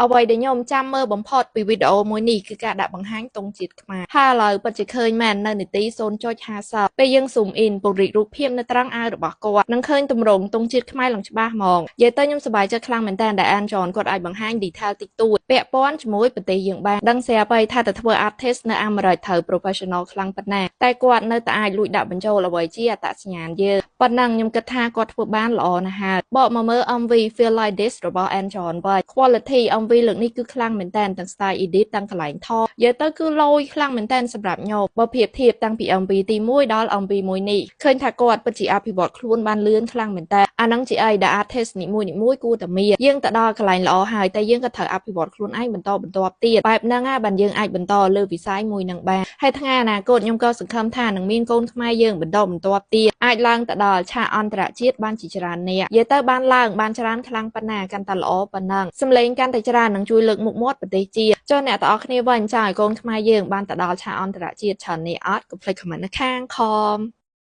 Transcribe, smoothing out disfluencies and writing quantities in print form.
អ្វីដែលខ្ញុំចាំមើលបំផុតពីវីដេអូមួយនេះគឺការដាក់បង្ហាញទង់ជាតិខ្មែរហើយឥឡូវពិតជាឃើញមែននៅនាទី0.50ពេលយើង zoom in ពង្រីករូបភាពនៅត្រង់អាវរបស់គាត់នឹងឃើញទម្រង់ទង់ជាតិខ្មែរឡើងច្បាស់ហ្មងនិយាយទៅខ្ញុំសប្បាយចិត្តខ្លាំងមែនតើដែល Anjon គាត់អាចបង្ហាញ detail តិចតួចពាក់ព័ន្ធជាមួយប្រទេសយើងបានដឹងស្រាប់ហើយថាទៅធ្វើ artist នៅអាមេរិកត្រូវ professional ខ្លាំងប៉ុណ្ណាតែគាត់នៅតែអាចលួចដាក់បញ្ចូលអ្វីជាអត្តសញ្ញាណយើងប៉ុណ្ណឹងខ្ញុំគិតថាគាត់ធ្វើបានល្អណាស់ហើយបកមកមើល MV Feel Like This របស់ Anjon វិញ quality MV លើកនេះគឺខ្លាំងមែនតើទាំង style edit ទាំងកន្លែងថតនិយាយទៅគឺលយខ្លាំងមែនតើសម្រាប់ខ្ញុំបើប្រៀបធៀបតាំងពី MV ទី1ដល់ MV មួយនេះឃើញថាគាត់ពិតជាអភិវឌ្ឍខ្លួនបានលឿនខ្លាំងមែនតើអាហ្នឹងជាអីដែល artist នីមួយៗគួរតែមានយើងទៅដល់កន្លែងល្អហើយតែយើងក៏ត្រូវអភិវឌ្ឍខ្លួនឯងបន្តបន្ទាប់ទៀតបែបហ្នឹងណាបានយើងអាចបន្តលើវិស័យមួយនឹងបានហើយថ្ងៃអនាគតខ្ញុំក៏សង្ឃឹមថានឹងមានកូនខ្មែរយើងបន្តបន្ទាប់ទៀតអាចឡើងទៅដល់ឆាកអន្តរជាតិបានជាច្រើនអ្នកនិយាយទៅបានឡើងបានច្រើនខ្លាំងប៉ុណ្ណាកាន់តែល្អប៉ុណ្ណឹងសំឡេងកាន់តែច្រើននឹងជួយលើកមុខមាត់ប្រទេសជាតិចុះអ្នកទាំងអស់គ្នាវិញចង់ឲ្យកូនខ្មែរយើងបានទៅដល់ឆាកអន្តរជាតិច្រើននេះអត់កុំភ្លេច comment នៅខាងខម។